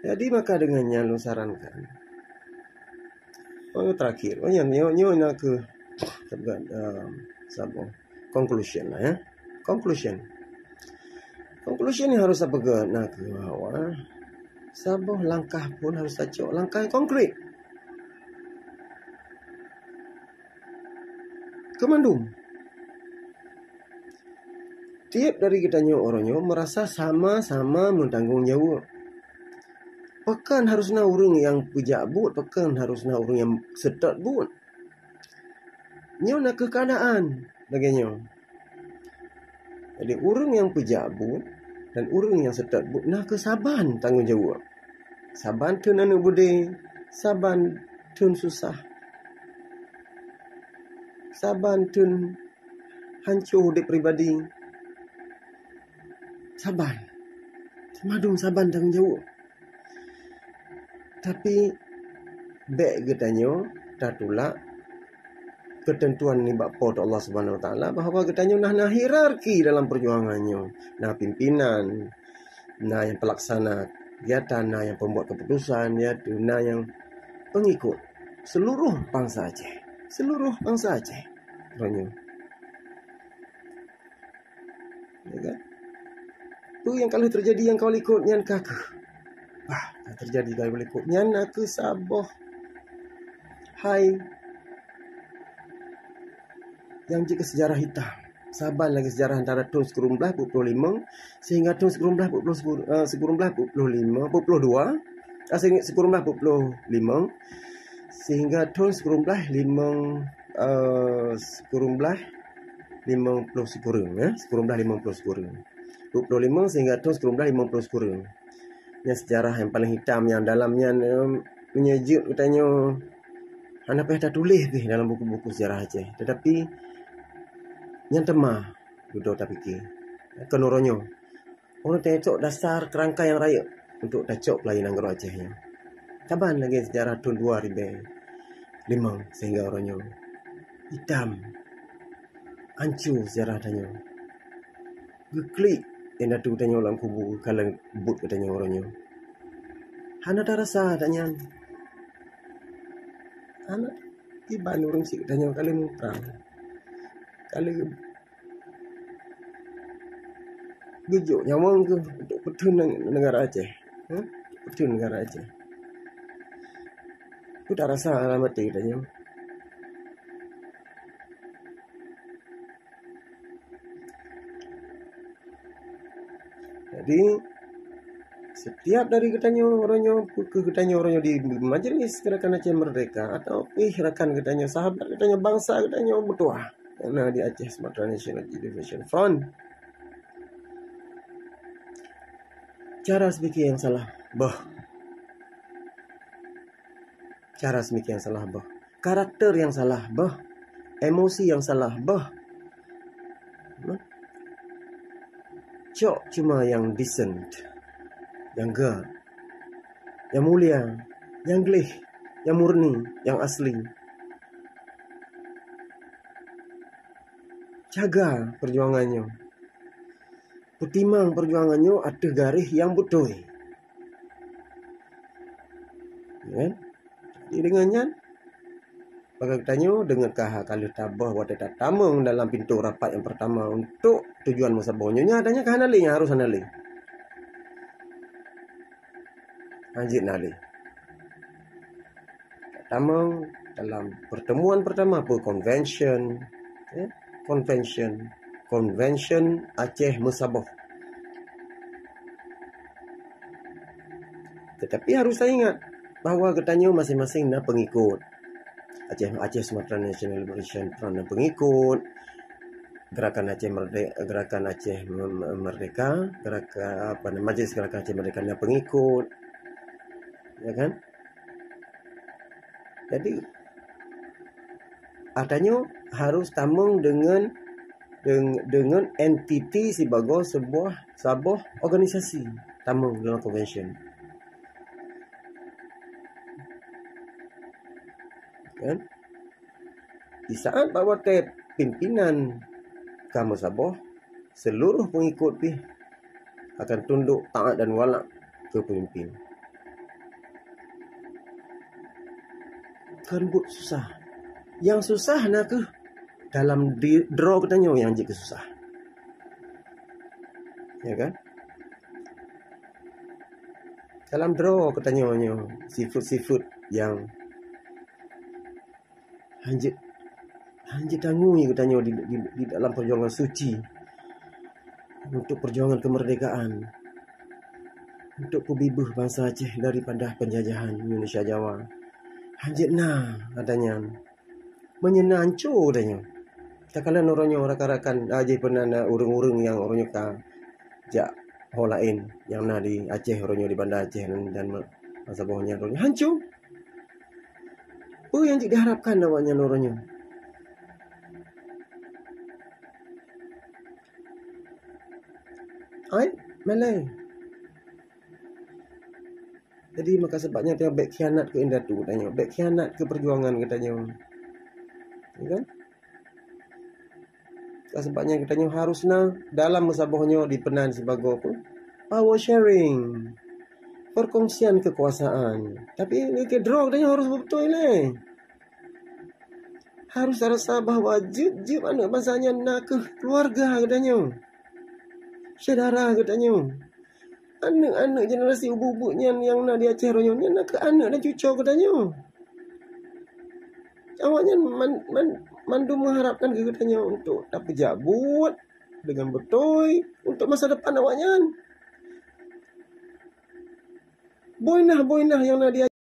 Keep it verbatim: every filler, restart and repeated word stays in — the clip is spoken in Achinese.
Jadi maka dengan nyan lôn sarankan. Oh, terakhir. Oh, nyan, nyoe, nyoe na keuh, um, saboh conclusion lah, ya. Conclusion. Conclusion yang harus sapeugah na keuh bahwa saboh langkah pun harus tacok langkah yang konkret. Keumandum. Tiep dari geutanyoe uroe nyoe meurasa sama-sama meutanggong jaweueb. Pakon harus na ureuëng nyang peujak buet, pakon harus na ureuëng nyang seutôt buet. Nyoe na keuh keuadaan lagée nyoe. Jadi, ureuëng nyang peujak buet dan ureuëng nyang seutôt buet na keuh saban tanggong jaweueb. Saban theun aneuëk beudé, saban theun susah, saban theun hanco udeb pribadi. Saban. Teuma dum saban tanggong jaweueb. Tapi, bék geutanyoe tatulak keuteuntuan nibak Po teu Allah Subhanahu Wa Taala bahwa geutanyoe na, na hierarki dalam peujuangan nyoe. Na pimpinan, na nyang peulaksana kegiatan, na nyang pembuat keputusan, ya, na nyang pengikut. Seluruh bansa Aceh. Seluruh bansa Aceh. Uroe nyoe. Ya kan? Peue nyang ka lheueh teujadi nyang ka likot nyan ka keuh. Bah, ka teujadi ka likot nyan na keuh saboh hai nyang jeuet keu seujarah hitam. Saban lagée seujarah antara thon sikureueng blaih peuet ploh limong sehingga thon sikureueng blaih peuet ploh sikur-, eh, sikureueng blaih peuet ploh limong, peuet ploh dua, ah, sehingga sikureueng blaih peuet ploh limong sehingga thon sikureueng blaih limong, eh, sikureueng blaih limong ploh sikureueng, ya, sikureueng blaih limong ploh sikureueng. Dua puluh lima sehingga thon sikureueng blaih limong ploh sikureueng. Nyan sejarah nyang paleng hitam nyang dalam nyan, eh, meunyoe jeuet geutanyoe hana payah tatuléh pih dalam buku-buku sejarah Aceh. Tetapi nyan teuma dudoe tapike. Keunoe uroe nyoe, ureuëng tacok dasar kerangka nyang rayeuk untuk tacok peulayanan nanggroe Aceh nyoe. Saban lagée sejarah thon dua ribée limong sehingga uroe nyoe. Hitam. Hanco sejarah tanyoe. Geuklik indatu tanyoe lam kubu geukalon buet geutanyoe uroe nyoe. Hana tarasa that nyan. Hana, kiban ureuëng syiek tanyoe ka lheueh muprang. Ka lheueh geujok nyawöng keuh untuk peutheun neg-, negara Aceh. Hah? Peutheun negara Aceh. Peue tarasa lam até geutanyoe? Jadi, setiap dari geutanyoe uroe nyoe, peu kheueh geutanyoe uroe nyoe di Majelis Gerakan Aceh Merdeka, atau pih rakan geutanyoe, sahabat geutanyoe, bansa geutanyoe meutuwah, na di Aceh Sumatra National Liberation Front. Cara seupike nyang salah, bah. Cara seupike nyang salah, bah. Karakter nyang salah, bah. Emosi nyang salah, bah. Nah. Cok cuma nyang decent, nyang göt, nyang mulia, nyang gleh, nyang murni, nyang asli. Jaga peujuangan nyoe. Peutimang peujuangan nyoe ateueh garéh nyang beutôi. Ya kan? Jadi, deungon nyan, bak geutanyoe deungon ka, ka lheueh taböh watée tatamong dalam pintoe rapat nyang peurtama untuk tujuan meusaboh nyoe, nyan tanyoe ka hana lé, nyang harôh hana lé. Hanjeuet na lé. Tamong dalam pertemuan pertama apa? Convention, ya, convention, convention Aceh Meusaboh. Tetapi harus taingat bahwa geutanyoe masing-masing na pengikut. Aceh, Aceh Sumatra National Liberation Front na pengikut. Gerakan Aceh Merde-, Gerakan Aceh Mem-, Merdeka, gerakan, apa nama, Majlis Gerakan Aceh Merdeka na pengikut. Ya kan? Jadi, geutanyoe harus tamong deungon, deng-, deungon entiti sibagoe sebuah, saboh organisasi tamong dalam convention. Kan? Di saat bak watée pimpinan ka meusaboh, seluruh pengikut pih akan tunduk, taat dan walak keu pemimpin. kon buet susah. Nyang susah na kheueh dalam di-, droe geutanyoe nyang jeuet keu susah. Ya kan? Dalam droe geutanyoe nyoe sifeuet-sifeuet nyang hanjeuet, hanjeuet tangui geutanyoe di, di, di dalam perjuangan suci untuk perjuangan kemerdekaan, untuk peubibeuh bansa Aceh daripada penjajahan Indonesia Jawa. Hanjeuet na gata nyan. Meunyoe na hanco gata nyoe. Takalon uroe nyoe rakan-rakan, ah, jih peunan na ureuëng-ureuëng nyang uroe nyoe ka jak ho laén nyang na di Aceh uroe nyoe, di Banda Aceh dan, dan ma-, masa boh nyan uroe nyoe. Hanco. Peue nyang jeuet diharapkan awaknyan uroe nyoe? Ai, malai. Jadi, maka sebab nyan tanyoe bék khianat keu indatu tanyoe, bék khianat keu perjuangan geutanyoe. Ya kan? Maka sebab nyan geutanyoe harus na dalam meusaboh nyoe dipeunan sibagoe peue? Power sharing. Perkongsian kekuasaan. Tapi, nyoe keu droe geutanyoe harus beutôi lé. Harus rasa bahwa jeueb-jeueb aneuëk bansa nyan na kheueh keuluwarga geutanyoe. Syedara geutanyoe. Aneuëk-aneuëk generasi ubeut-ubeut nyan nyang na di Aceh uroe nyoe, nyan na kheueh aneuëk dan cucoe geutanyoe. Awaknyan man-, man-, mandum mengharapkan keu geutanyoe untuk tapeujak buet deungon beutôi untuk masa depan awaknyan. Boinah-boinah nyang na di